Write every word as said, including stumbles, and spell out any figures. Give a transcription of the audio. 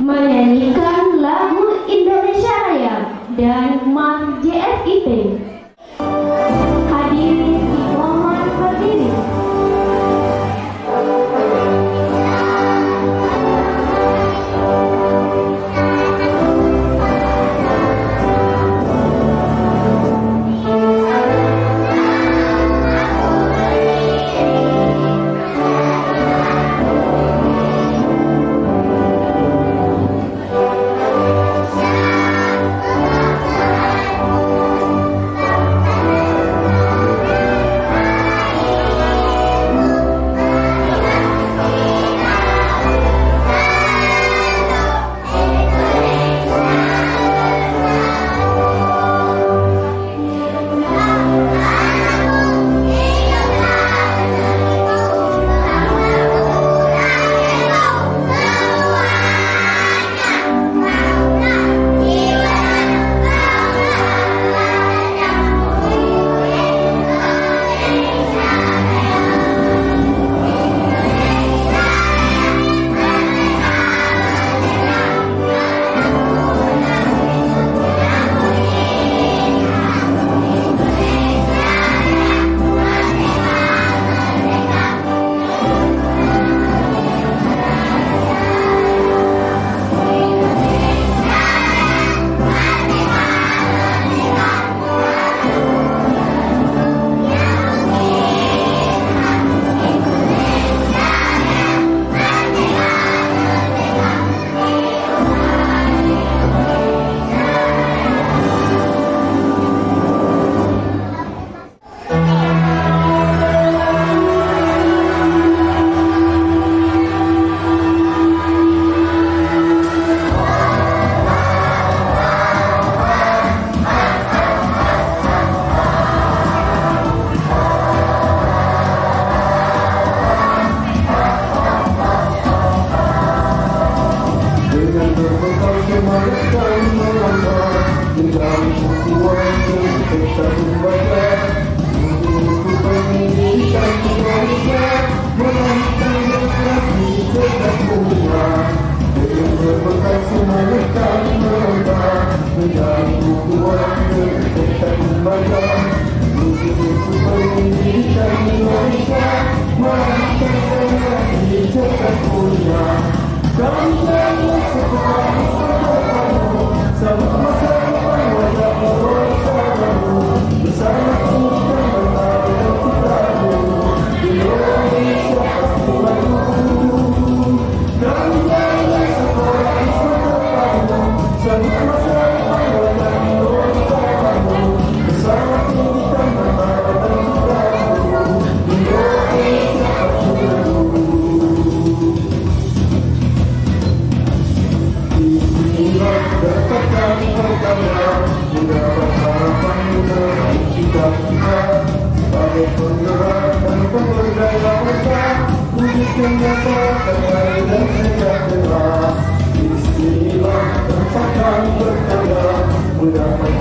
Menyanyikan lagu Indonesia Raya dan March J S I P. Hadirin dimohon berdiri. Dengan berbekal semangat kami melangkah, menjadi satu warga, bersatu baca, untuk pendidikan Indonesia, melahirkan generasi cerdas mulia. Dengan berbekal semangat kami melangkah, menjadi satu warga, bersatu baca, untuk pendidikan Indonesia, melahirkan generasi cerdas mulia. Bismillah, berkat kami berkarya, mendapat harapan muda, cita-cita. Sebagai penggerak dan pemberdaya bangsa, wujudkan masyarakat adil dan sejahtera. Bismillah, tempat kami berkarya, mendapat